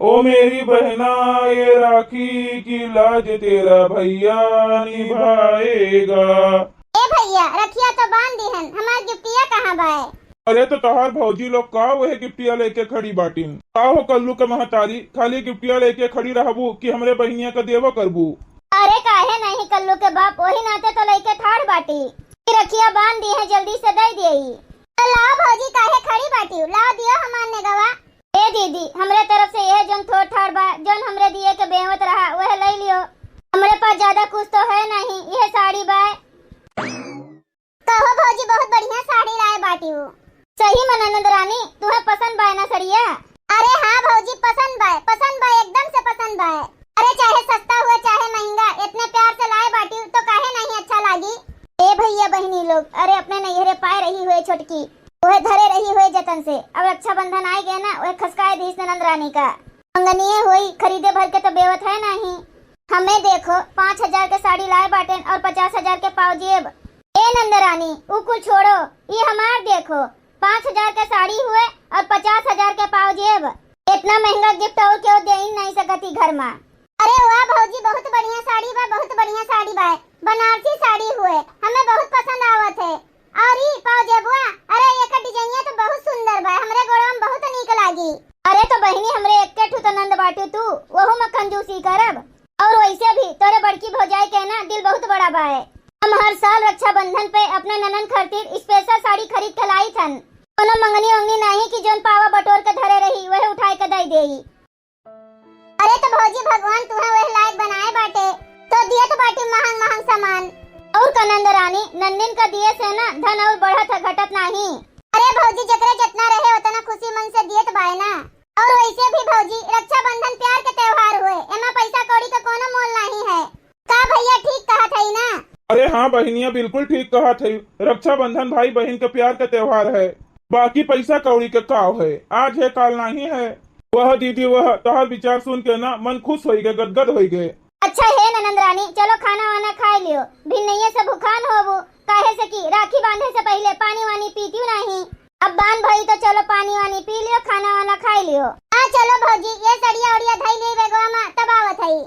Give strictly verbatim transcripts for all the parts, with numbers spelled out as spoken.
ओ मेरी बहना, ये राखी की लाज तेरा भैया निभाएगा। ए भैया, रखिया तो बांध दिहन, हमार गिफ्टिया कहाँ बाय? अरे तो तोहार भौजी लोग का वह गिफ्टिया लेके खड़ी बाटिन? का हो कल्लू के महतारी, खाली गिफ्टिया लेके खड़ी रहबू कि हमरे बहिनिया का देवा करबू? अरे काहे नहीं कल्लू के बाप, वही नाते तो लेके ठाड़ बाटी। ई रखिया बांध दिहे, जल्दी से दे देई। तो लाओ भौजी, काहे खड़ी बाटी? लाओ दियो हमार नेगवा। ए दीदी, हमरे तरफ से यह जौन थोड़ ठाड़ बा, जौन हमरे दिए के बेवत रहा, वह ले लियो। हमरे पास ज्यादा कुछ तो है नहीं, यह साड़ी बा। कहो भौजी, बहुत बढ़िया साड़ी लाए बाटिउ। सही में ननद रानी, तुहे पसंद बाय ना सड़िया? अरे हाँ भौजी, पसंद बाय, पसंद बाय, एकदम से पसंद बाय। अरे चाहे सस्ता हुए चाहे महंगा, इतने प्यार से लाए बाटिउ तो काहे नहीं अच्छा लागी? ए भैया बहिनी लोग, अरे अपने नैहरे पाए रही हुए छोटकी, वह धरे रही हुए जतन से। अब रक्षाबंधन आए गए ना, वह खसकाए दीस ननद रानी का। मंगनिए होई, खरीदे भर के तो बेवत है नहीं। हमें देखो, पाँच हजार के साड़ी लाए बाटेन और पचास हजार के पाव जेब। ए नंदरानी, उ कुल छोड़ो, ये हमार देखो, पाँच हजार के साड़ी हुए और पचास हजार के पाव जेब। इतना महंगा गिफ्ट और क्यों दे ही नहीं सकती घर में। अरे वाह भौजी, बहुत बढ़िया साड़ी बा, बहुत बढ़िया साड़ी बा, बनारसी साड़ी हुए, हमें बहुत पसंद आवत है। और ई पाव जेबुआ, अरे एकर डिजाइनिया तो बहुत सुंदर बा, हमरे गोड़वा में बहुत नीक लागी। अरे तो बहिनी, हमरे एक्के ठू तो नंद बाटू तू, वहू में कंजूसी करब। और वैसे भी तोरे बड़की भौजाई के ना दिल बहुत बड़ा बा है। हम हर साल रक्षाबंधन पे अपने ननन खातिर स्पेशल साड़ी खरीद के लाई थन। कोनो मंगनी उंगनी नहीं कि जोन पावा बटोर के धरे रही, वह उठाए के दे देई। अरे तो भौजी, भगवान तुहे वह लायक बनाए बाटे, तो दियत बाटे महंग महंग सामान। और का नंद रानी, नंदिन का दिए से ना धन और बढ़त है, घटत नहीं। अरे भौजी, जकरे जितना रहे उतना खुशी मन से दियत बाए ना। और वैसे भी भौजी, रक्षाबंधन प्यार के त्योहार हुए, एमा पैसा कौड़ी का कोनो मोल नहीं है। का भैया ठीक कहत हई ना? अरे हाँ बहिनिया, बिल्कुल ठीक कहत हई। रक्षाबंधन भाई बहिन के प्यार के त्योहार है, बाकी पैसा कौड़ी के काव है, आज है काल नहीं है। वह दीदी, वह तोहार विचार सुन के ना मन खुश होई गए, गदगद होई गए। अच्छा हे ननंद रानी, चलो खाना वाना खाए लियो, भिन्नैया से भुखान होबू, काहे से कि राखी बांधे से पहिले पानी वानी पीतियो नहीं। अब बांध भई तो चलो पानी वानी पी लियो, खाना वाना खाए लियो। हाँ चलो भौजी, ये सड़िया उड़िया धई ली बेगवा मा, तब आवत हई।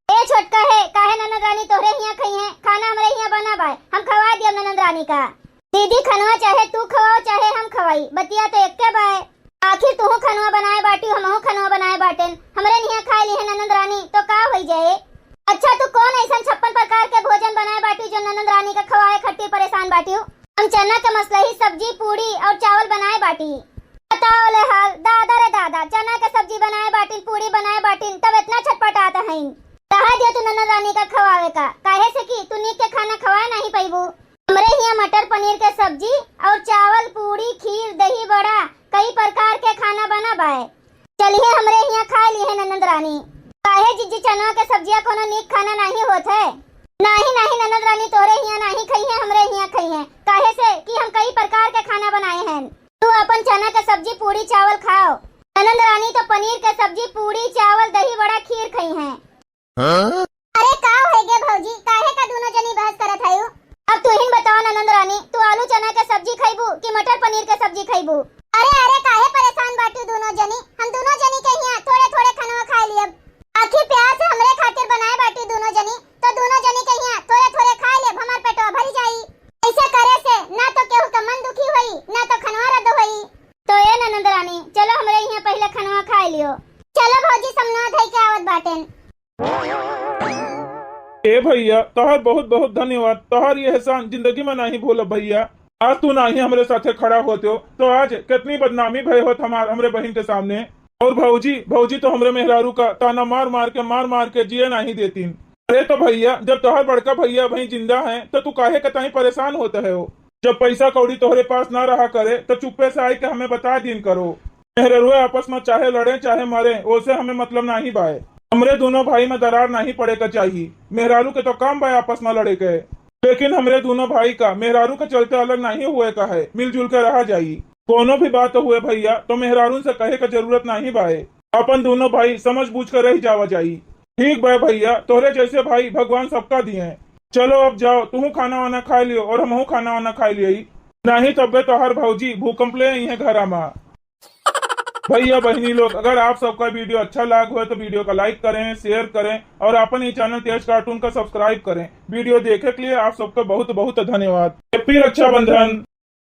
ए छोटका हे, काहे ननद रानी तोहरे हियां खई हैं? खाना हमरे हियां बना बाय, हम खवा दियब ननद रानी का। दीदी खनवा चाहे तू खवाओ चाहे हम खवाई, बतिया तो एक्के बाय। आखिर तूहू खनवा बनाए बाटी, हमहू खनवा बनाए बाटेन, हमरे निया खाए ली है ननद रानी तो का होई जाए? अच्छा तू कौन ऐसन छप्पन प्रकार के भोजन बनाए बाटी जो ननद रानी का खवाए खातिर परेशान बाटी? हम चना के मसलही सब्जी, पूड़ी और चावल बनाए बाटी। बताओ ले हाल, दादा रे दादा, चना के सब्जी बनाए बाटिन, पूड़ी बनाए बाटिन, तब इतना छटपटात हईन। रहा दियो तू ननद रानी का खवावे का, काहे से कि तू नीक के खाना खवाए नहीं पैबू। हमरे हियां मटर पनीर के सब्जी और चावल, पूड़ी, खीर, दही बड़ा, कई प्रकार के खाना बना बाए। चलिए हमरे हियां खाए ली है ननद रानी। काहे जिज्जी, चना के सब्जिया कोनो नीक खाना नहीं होत है? नहीं नहीं ननद रानी, तोरे हियां नहीं खई है, हमरे हियां खई है, काहे से कि हम कई प्रकार के खाना बनाए हैं। तू अपन चना के सब्जी, पूड़ी, चावल खाओ। ननद रानी तो पनीर के सब्जी, पूड़ी, चावल, दही बड़ा, खीर खई हैं। हाँ? अरे का होए गे भौजी, काहे का दोनों जनी बहस करत हयू? अब तू ही बताओ ननद रानी, तू आलू चना के सब्जी खइबू कि मटर पनीर के सब्जी खइबू? अरे अरे काहे परेशान बाटू दोनों जनी? हम दोनों जनी के हियां थोड़े थोड़े खनवा खाए लियब। आखिर प्यार से हमरे खातिर बनाए बाटू दोनों जनी, तो दोनों जनी के हियां थोड़े थोड़े खाए लियब, हमार पेटवा भरी जाई। ऐसे करे से ना तो केहू का मन दुखी होई, ना तो खनवा रद्द होई। तो ए ननद रानी, चलो हमरे हियां पहिले खनवा खाए लियो। चलो भौजी, समनवा धई के आवत बाटेन। ए भैया, तोहार बहुत बहुत धन्यवाद, तोहार ये एहसान जिंदगी में नहीं भूलब भैया। आज तू नहीं हमरे साथे खड़ा होते हो तो आज कितनी बदनामी भय होत हमार, हमरे बहिन के सामने। और भौजी, भौजी तो हमरे मेहरारू का ताना मार मार के, मार मार के जिए नहीं देतीन। अरे तो भैया, जब तोहार बड़का भैया भाई जिंदा हैं तो तू काहे के ताई परेशान होत है हो? जब पैसा कौड़ी तोहरे पास ना रहा करे तो चुप्पे से आए के हमें बता दीन करो। मेहररुए आपस में चाहे लड़े चाहे मरे, ओसे हमें मतलब नहीं बाय। हमरे दोनों भाई में दरार नहीं पड़े का चाहिए। मेहरारू के तो काम बाय आपस में लड़े के, लेकिन हमरे दोनों भाई का मेहरारू के चलते अलग नहीं हुए का है, मिलजुल के रहा जाई। कोनो भी बात हुए भैया तो मेहरारून से कहे का जरूरत नहीं बाय, अपन दोनों भाई समझ बूझ कर रह जावा जाई। ठीक बाय भैया, तोहरे जैसे भाई भगवान सबका दिए। चलो अब जाओ, तू खाना वाना खा लियो और हमहू खाना वाना खा लियो, नहीं तब्बे तोहर भौजी भूकंप ले आई है घरा में। भैया बहिनी लोग, अगर आप सबका वीडियो अच्छा लाग होए तो वीडियो का लाइक करें, शेयर करें और अपन ये चैनल तेज कार्टून का सब्सक्राइब करें। वीडियो देखे के लिए आप सबका बहुत बहुत धन्यवाद। फिर रक्षाबंधन।